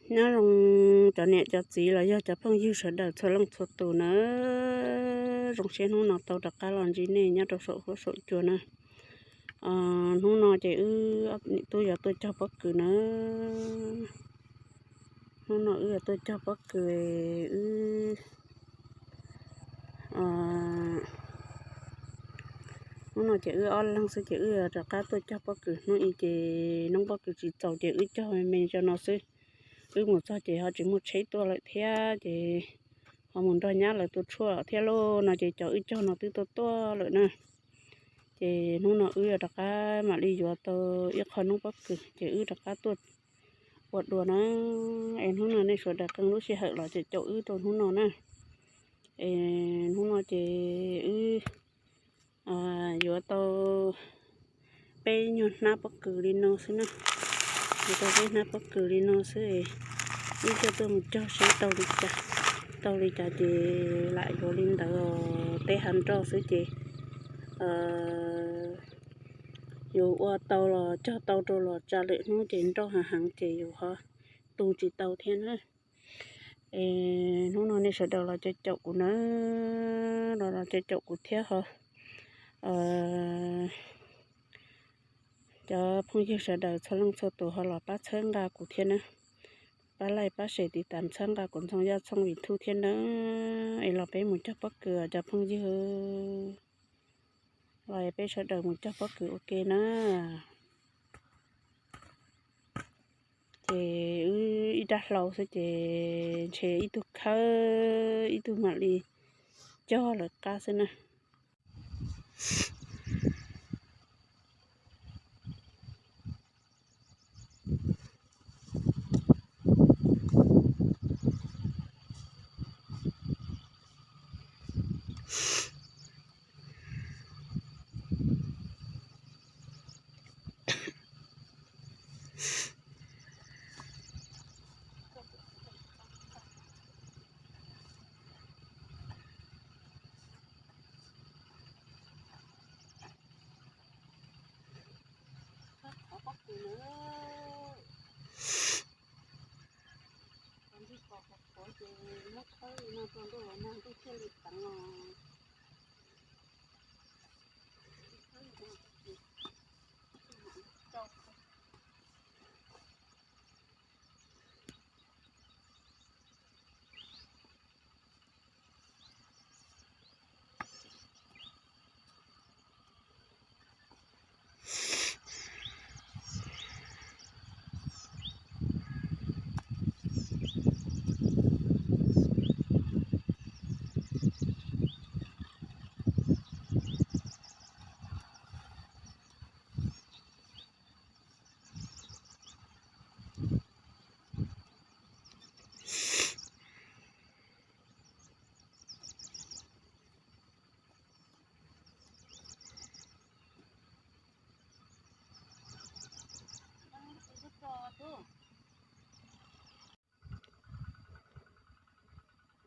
Nyob zoo cov niam cov txiv los yog cov phooj ywg sawv daws txhua leej txhua tus na, zoo siab hnub no tau rov qab los ntsib nej nyob rau saum huab saum cua na. Hnub no ces wb ob niam tub yuav tuaj cog pob kws na. Hnub no wb yuav tuaj cog pob kws, wb hnub no ces wb ob leeg xwb ces wb yuav rov qab tuaj cog pob kws. Hnub i ces noob pob kws tsis txaus ces wb cog me me rau no xwb. Wb mus txog ces ho tsis muaj tsheb tuaj lawm thiab ces ho mus nrog nyab lawv tua tshuaj thiab lauj no ces cov wb cog no twb tuaj tuaj lawm na. Ces hnub no wb yuav rov qab mam li yuav tau ib qho noob pob kws ces wb rov qab tuaj ua dua na. Es hnub no nej sawv daws qee lub sij hawm los ces caum wb rau hnub no na. Es hnub no ces wb yuav tau peb nyuag hnab pob kws li no xwb na. Yuav tau peb hnab pob kws li no xwb, wb coj tuaj mus cog seb tau li cas. Tau li cas ces lam yuav li ntawd, teb hav nroj xwb ces yus ua tau los cog tau rau los tsa lwm hnub ces nroj hav heev ces yus ho tu tsis tau thiab na. Es hnub no nej sawv daws los caum kuv na, los los caum kuv thiab ho cov phooj ywg sawv daws txhua leej txhua tus ho los pab txhawb nqa kuv thiab na. Pab like pab share tiv tam txhawb nqa kuv Ntxoov Yaj Txhooj Vim Thuj thiab na. Es los peb mus cog pob kws cov phooj ywg, los peb sawv daws mus cog pob kws ua ke na. Ces wb ib rab hlau xwb ces ntshe ib tug khawb ib tug mam li cog lawv qab xwb na.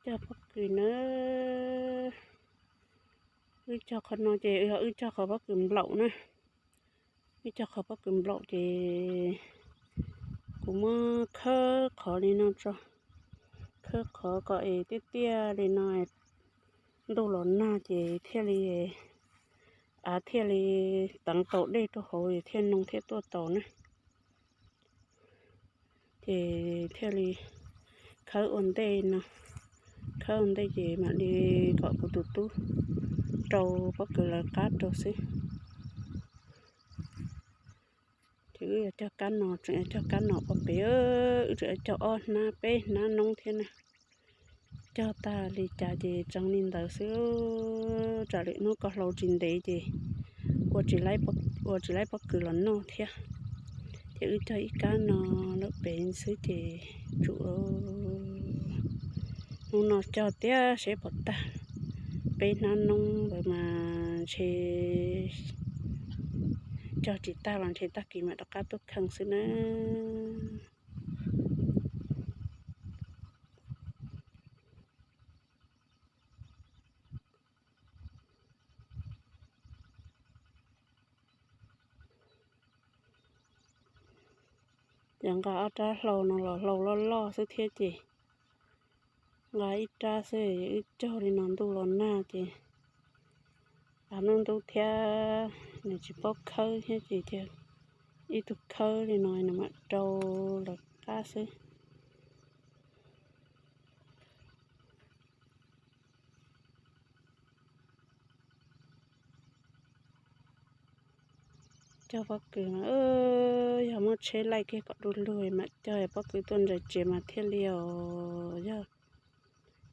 Cog pob kws na, wb cog qhov no ces yog wb cog qhov pob kws nplaum na. Wb cog qhov pob kws nplaum ces kuv muab khawb qhov li no tso, khawb qhov kom es tiaj tiaj li no, ntuj los nag ces thiaj li, av thiaj li teev tau dej rau hauv thiaj noo thiaj tuaj tau na. Ces thiaj li khawb ua ntej no, khawb ua ntej ces mam li kom kuv tus tub rau pob kws lawv qab rau xwb. Ces wb yuav cog kab no, tseem yuav cog kab no ua pem, wb tseem yuav cog ob hnab peb hnab noob thiab na. Cog tag li cas ces tseev li ntawd xwb. Tsam lwm hnub koj hlau tsis ntev ces ua tsis laib pob kws los noj thiab. Ces wb cog ib kab no lawm pem xwb ces tsum hnub no cog tiag seb puas tag. Peb hnab noob ntawd mas ntshe cog tsis tag los ntshe tag kis mam rov qab tuaj kheej xwb na. Yog nqa ob rab hlau no los hlau loj loj xwb thiab ces nqa ib rab xwb, wb cog li no ntuj los nag ces av hnub ntub thiab nws tsis paub khawb thiab ces cia ib tug khawb li no nws mam rau lawv qab xwb. Cog pob kws no, yog muab tsheb laij kiag kom du lug mam cog pob kws tuaj ntsais tsev mas thiaj li os. Yog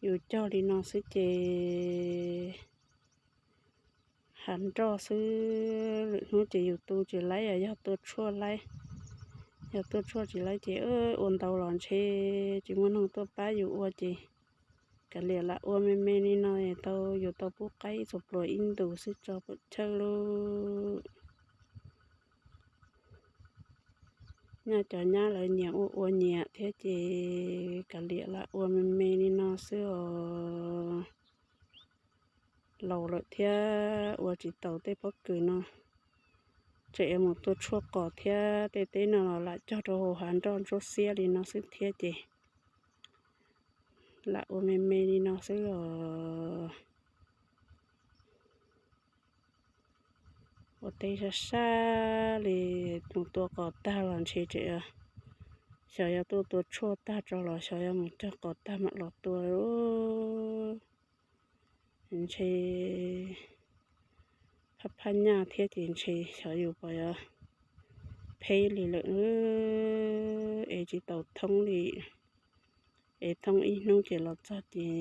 yus cog li no xwb ces hav nroj xwb, lwm hnub ces yus tu tsis laib, yog tuaj tshuaj laib. Yog tuaj tshuaj tsis laib ces ua ntau los ntshe tsis muaj neeg tuaj pab yus ua ces kav liam lam ua me me li no tau, yus tau pub qaib txhua pluas ib ntus xwb tso pam chawj lauj. Nyaj cov nyab lawv nyiam ua ua nyiam thiab ces kav liam lam ua me me li no xwb os. Laus lawm thiab ua tsis taus tej pob kws no, tseem yuav mus tua tshuaj qos thiab tej teb no los lam cog rau hauv hav nroj ntsuab xiab li no xwb thiab ces lam ua me me li no xwb os. Ua teb sab sab li, mus tua qos tag los ntshe tseem, xyov yog tuaj tua tshuaj tag tso los xyov yog mus cog qos tag mam los tua. Ntshe phab phab nyaj thiab ces ntshe xyov yus puas yuav pheb li lawm, es tsis tau thoob li, es thoob ib hnub ces los txog ces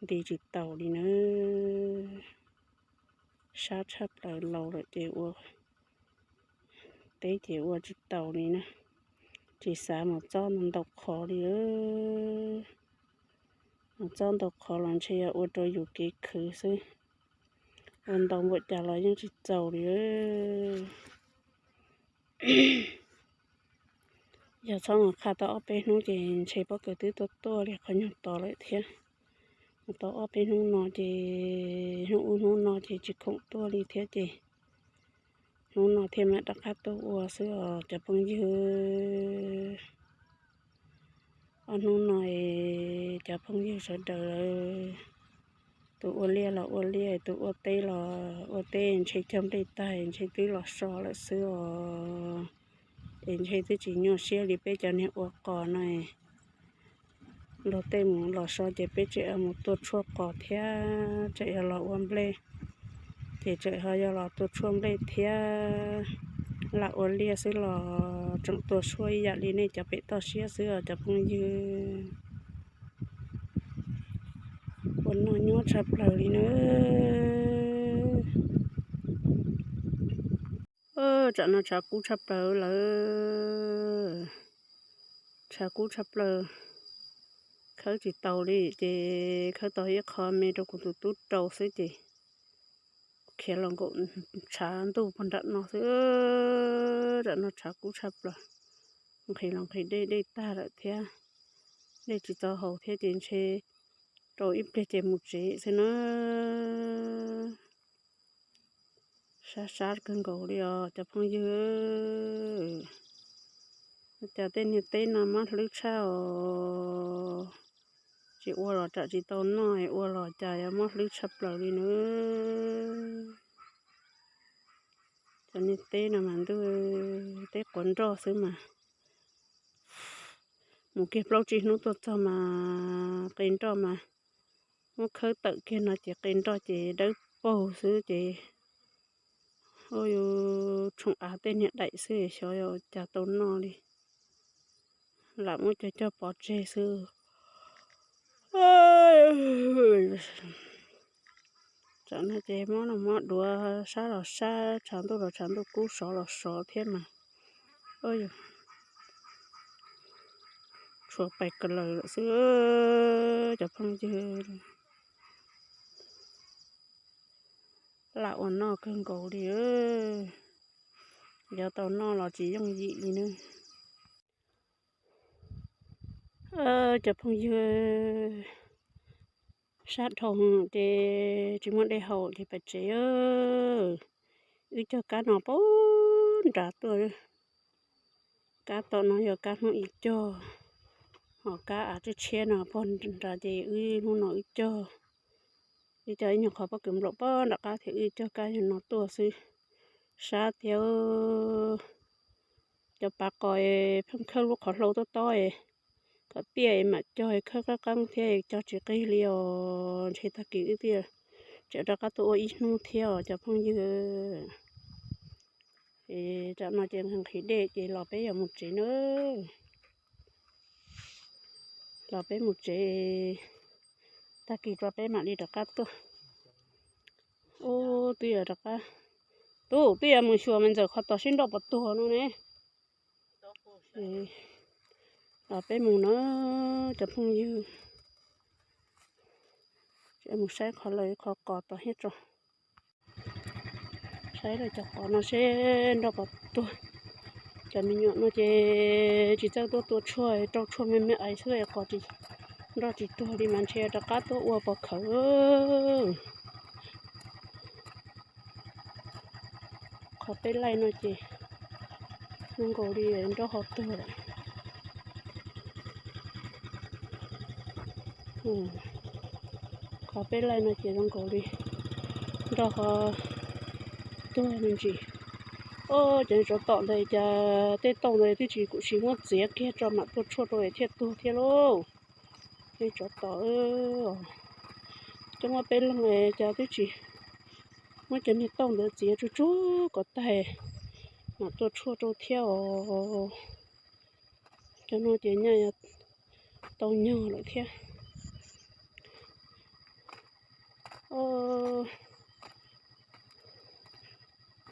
nti tsis taus li na. Sab tshaj plaws, laus lawm ces ua teb ces ua tsis taus li na. Tsis xav mus txob ntau qhov li. Mus txob ntau qhov los ntshe yog ua rau yus kev khwv xwb, ua ntau npaum cas los yeej tsis txaus li. Yog txhob mus qhaj tau ob peb hnub ces ntshe pob kws twb tuaj tuaj li qhov nyuag tod lawm thiab. Mus tau ob peb hnub no ces hnub ub hnub no ces tsis khoom tuaj li thiab ces hnub no thiaj mam rov qab tuaj ua xwb os cov phooj ywg. Ob hnub no es cov phooj ywg sawv daws, tus ua liaj los ua liaj, tus ua teb los ua teb, ntshe cog nplej tag ntshe twb los so lawm xwb os. Es ntshe twb tsis nyuaj siab li peb cov niag ua qos no, luag tej mus los so ces peb tseem mus tua tshuaj qos thiab tseem yog los ua nplej, ces tseem ho yog los tua tshuaj nplej thiab lam ua liaj xwb los tseem tua tshuaj ib yam li nej cov pem toj siab xwb os cov phooj ywg. Ua noj nyuaj tshaj plaws li na. Tsam no tshav kub tshaj plaws lawm. Tshav kub tshaj plaws, khawb tsis taus li ces khawb tau ib qho me rau kuv tus tub rau xwb ces khiav los nkaum tshav ntuj puag nram no xwb. Tsam no tshav kub tshaj plaws, nqhis los nqhis dej, dej tag lawm thiab, dej tsis txaus haus thiab ces ntshe rau ib pliag ces mus tsev xwb na. Sab sab kawg nkaus li os cov phooj ywg. Cas tej niag teb no mob hlwb tshaj os. Tsis ua los tsam tsis tau noj, ua los cas yuav mob hlwb tshaj plaws li na. Cov niag teb no mas ntuj, teb quav nroj xwb mas. Mus kiag plaub tsib hnub tuaj txog mas qe nroj mas muab khawb tawm kiag no ces qe nroj ces dawb paug xwb ces ua yus tshoom av tej niag daim xwb xyov cas tau noj li. Lam muab cog cog pov tseg xwb. Tsam no ces mob noj mob duav, sab los sab, tshav ntuj los tshav ntuj kub, sov los sov thiab mas. Tshuav pais kawg lawm xwb cov phooj ywg. Lam ua noj kawg nkaus li, yuav tau noj los tsis yooj yim li na. Cov phooj ywg, sab dhau ces tsis muaj dej haus ces pais tsev. Wb cog kab no puag nrad tuaj, Kab tom no yog kab hnub ib cog, ho kab av tshiab tshiab no pog nrad ces wb hnub no wb cog. Wb cog ib nyuag qhov pob kws nplaum pog nram qab thiab wb cog kab yog no tuaj xwb. Sab thiab, cov pav qos pheej khawb lub qhov hlau tob tob, kom tiaj mam cog khawb qeeb qeeb thiab cog tsis qig li os. Ntshe tag kis wb thiaj tseem rov qab tuaj ua ib hnub thiab os cov phooj ywg. Tam no ces nqhis dej ces los peb yuav mus tsev na. Los peb mus tsev, tag kis rau peb mam li rov qab tuaj. Ub, twb yuav rov qab, tub twb yuav mus xyuas me ntxawm qhov tod seb nroj puas tuag no ne. Los peb mus na cov phooj ywg. Mus saib qhov lawv qhov qos tod thiab tso. Saib lawv cov qos no seb nroj puas tuag. Cov me nyuam no ces tsis txawj tuaj tua tshuaj, rau tshuaj me me ais xwb qos nroj tsis tuag li mas ntshe rov qab tuaj ua pov khawv. Qhov peb laij no ces zoo nkaus li nroj ho tuag lawm. Qhov peb laij no ces zoo nkaus li nroj ho tuag me ntsis. Os, cov tsov tom ntawd cas tej tauj ntawd twb tsis, kuv tsis muab txiav kiag tso mam tua tshuaj rau es thiaj tuag thiab lauj. Tej tsov tom, coj muab peb leeg cas twb tsis muab cov niag tauj ntawd txiav tsuj tsuag kom tag mam tua tshuaj rau thiab os. Cov no ces nyaj tau nyog lawm thiab.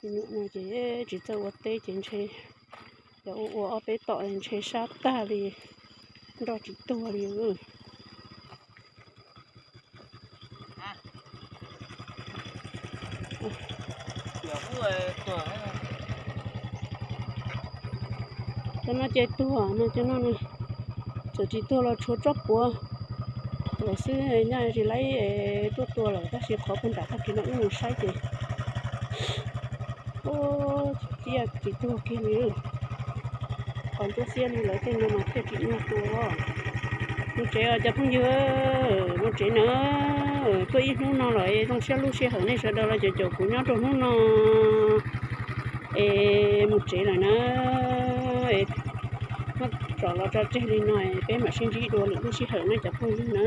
Nyuam no ces tsis txawj ua teb ces ntshe yog ua ua ob peb tom ntshe sab tag li, nroj tsis tuag li. Cov no ces tuag no, cov no txawm tsis tuag los tshuav tsob puav lawm xwb, nyaj tsis laib tuaj tua lawm, tab sis qhov puag nram tag kis no wb mus saib ces ub, ciaj tsis tuag kiag li. Qhov ntsuab xiab li lawv tej no mas thiaj tsim nyog tua. Mus tsev os cov phooj ywg, mus tsev na. Tuaj ib hnub no lawm, zoo siab lub sij hawm nej sawv daws los caum caum kuv nyob rau hnub no es mus tsev lawm na. Muab tsom los tso tseg li no, peb mam sib ntsib dua lwm lub sij hawm na cov phooj ywg na.